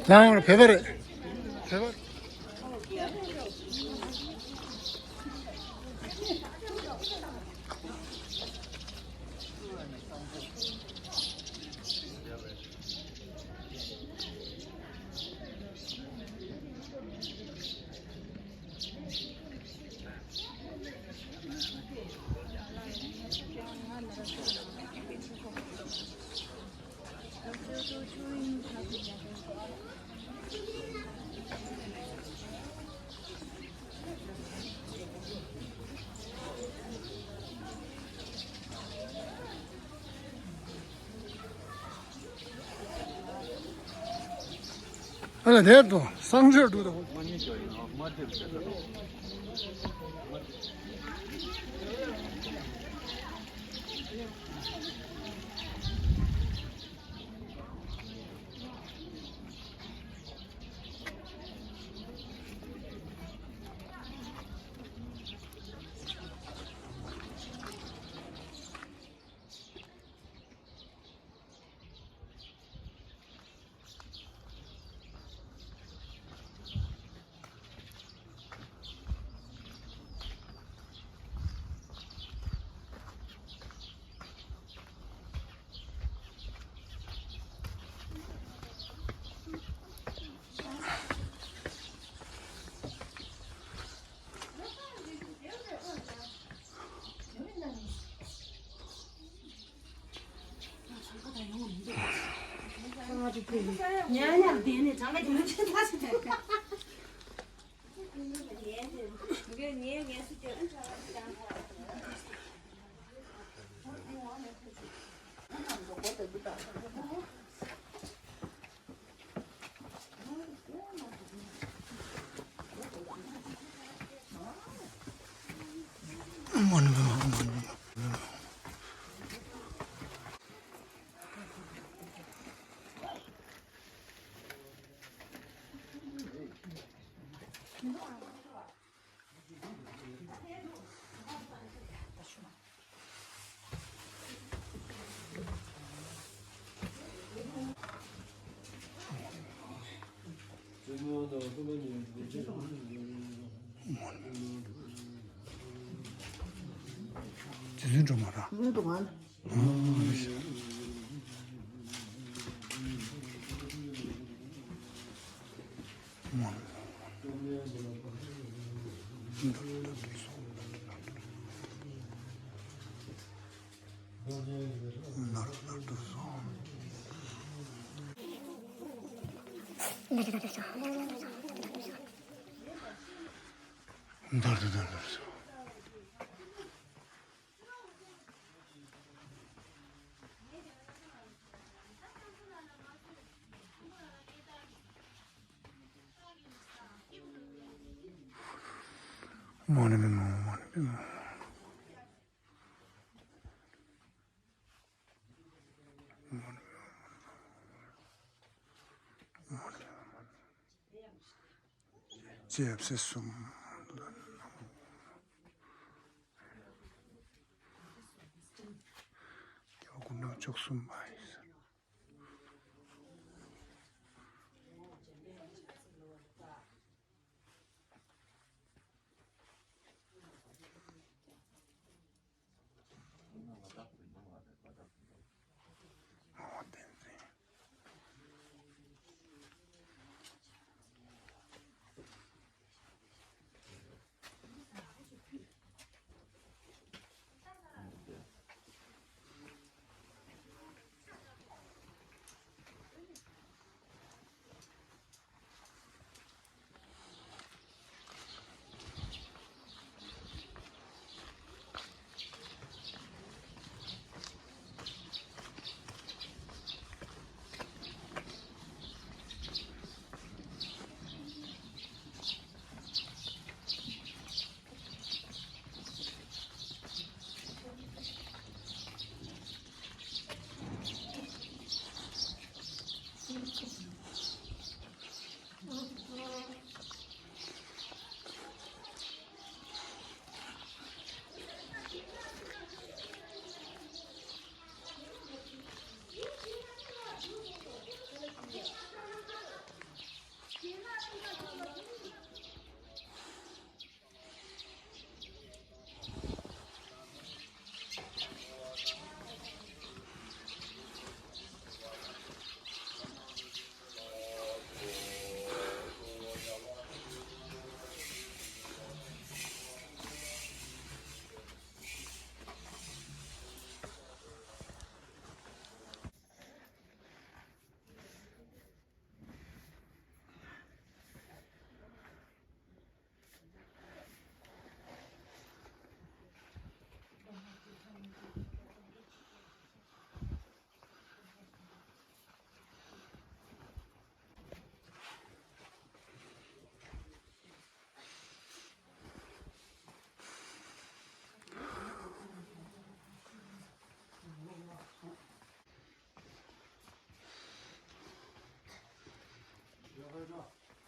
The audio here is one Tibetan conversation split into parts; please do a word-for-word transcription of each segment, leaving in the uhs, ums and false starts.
ལའང་བོད་པ་རེད། བོད་པ། ཨ་ལ་དེར་དུ་གསང་སྤྱོད་འགྲོ་དང་། རྗེ་བཙུན་སྒྲོལ་མ་ར། མོ་ནི་མི་མོ། མོ་ནི་མི་མོ། ཅེས་ཡབ་སྲས་གསུམ། རྒྱལ་བ་སྐུ་ཕྲེང་བཅུ་གསུམ་པ་ཡིན་ཟེར།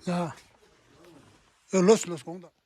ཡ། ཨེ་ལོས་ལོས་གོང་དང་།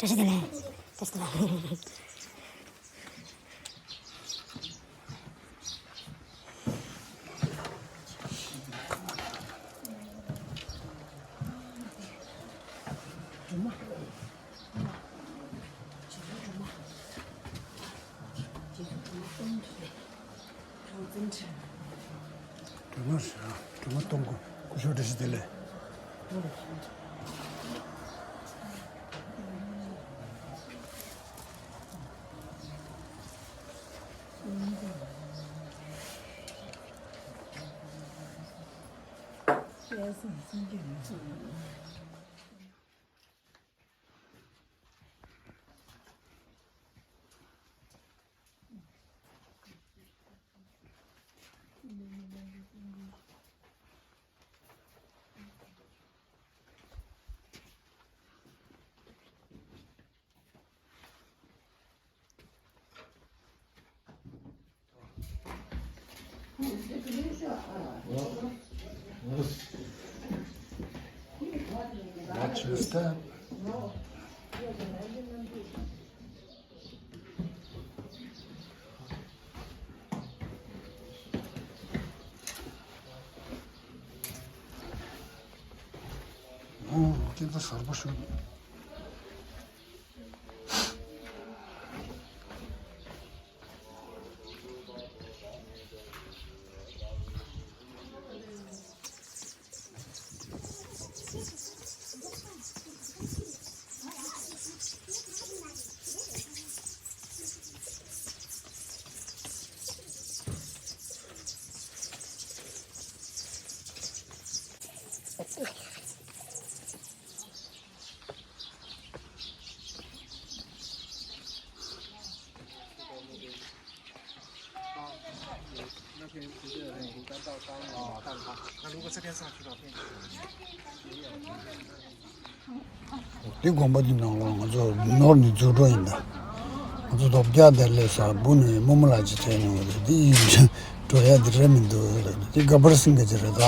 བཀྲ་ཤིས་བདེ་ལེགས། བཀྲ་ཤིས་བདེ་ལེགས། སྒྲོལ་མ་རེད། སྒྲོལ་མ་གཏོང་དགོས། སྐུ་ཞབས་བཀྲ་ཤིས་བདེ་ལེགས། Watch your step. ཨོ། སྐྱེ་འཚར་གསར་པ་ཞིག་འདི་དགོན་པ་འདི་ནང་ལོགས་ང་ཚོ་ནོར་ནས་འཛུལ་འགྲོ་ཡིན་ད། ང་ཚོ་དོ་བརྒྱ་དེ་སླེབས་ས་སྦུག་ནས་རྨོ་མོ་ལགས་ཅིག་ཐོན་ཡོང་གི་རེད། འདི་ཡིན་འགྲོ་ཡ་འདི་རེད་མི་འདུག་འདི་ག་པར་སེང་གེ་ཅིག་རེད་ད།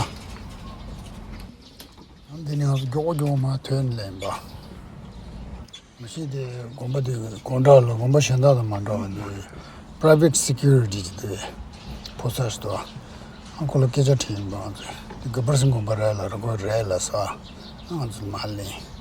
འདི་ནས་ང་ཚོ་མགྱོགས་པོ་མགྱོགས་པོ་མར་ཐོན་ལེན་པ། མ་གཞི་དེ་དགོན་པ་དེ་དགོན་གྲྭ་ལ་དགོན་པ་གཞན་དག་དང་མ་འདྲ་བ་འདི་private security ཅིག་དེ་ཕོ་གསར་ཞིག་འདུག་ཨ་ཁོ་ལ་སྐད་ཆ་དྲིས་ཡིན་པ། ང་ཚོས་འདི་ག་པར་སེང་དགོན་པ་རེད་ལ་ར་ཁོ་རེད་ལ་ས། ང་ཚོ་མར་ལེན།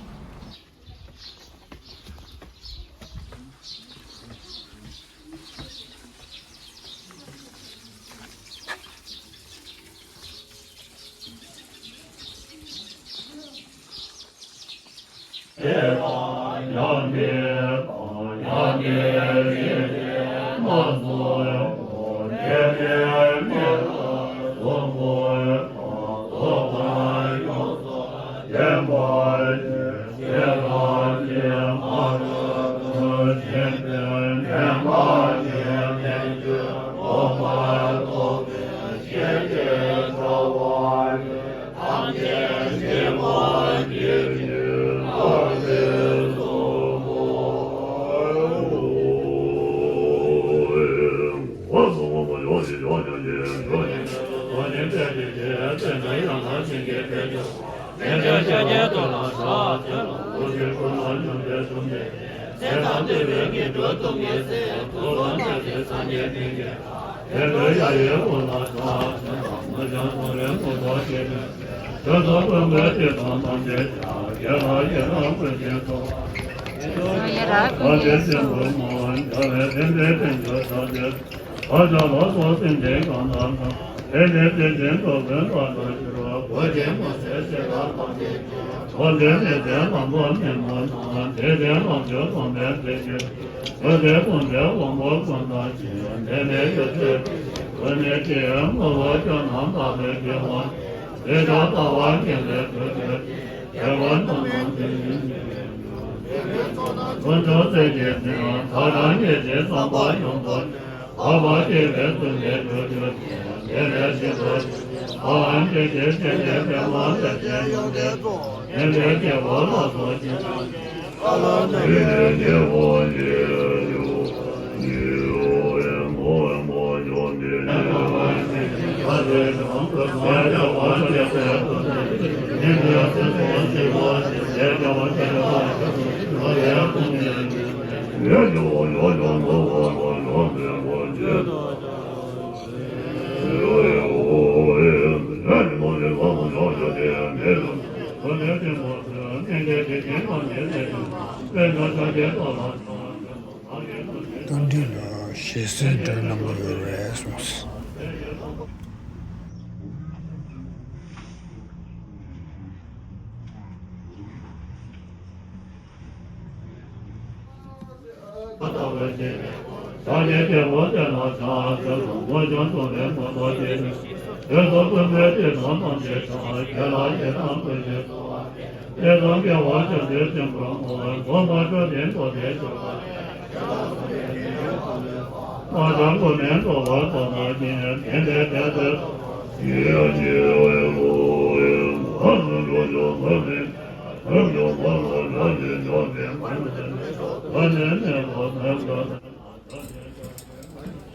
དཀོན་མཆོག་སྲས་ཀྱི་ཚེ་ཡང་ཐག་རང་ཉིད་ཀྱི་བསམ་པ་ཡོངས་རྫོགས་ནས། འཕགས་པ་སྤྱན་རས་གཟིགས་ལས་གྲོལ་གྱུར་ཅིག་དེ་ལས་གཞན་པ་ཅི་ཕ་རོལ་ཏུ་ཕྱིན་པའི་ཕྲིན་ལས་ཡོན་ཏན་ཚོགས། དེ་ལས་སྐྱེ་བོ་ལ་སོགས་ཀྱི་ཚོགས་ཀྱིས་ཀ་ལ་ནི་ཉེ་བོ་ཡིན། བསྟན་འགྲོའི་ལ་ཞེ་སའི་སྒྲོན་གནང་གི་ཡོད་རེད་གསུངས།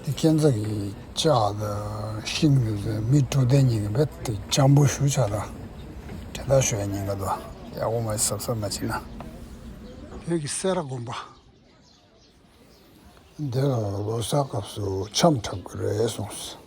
དེ་ཁྱེད་ཚོ་གི་ལྕགས་དང་ཤིང་དེ་ཚོ་མི་དྲུག་དེ་གཉིས་ཀྱིས་རྦད་དེ་སྤྱང་པོ་ཞུ་ཆ་དང་། དེ་དག་ཞུ་ཡ་ཉེན་ཁ་འདུག་ཡག་པོ་མ་གཟབ་གཟབ་མ་བྱེད་ན། བོད་ཀྱི་སེ་ར་དགོན་པ། འདི་ལ་ལོ་གསར་སྐབས་སུ་འཆམ་འཁྲབ་ཀྱི་རེད་གསུངས།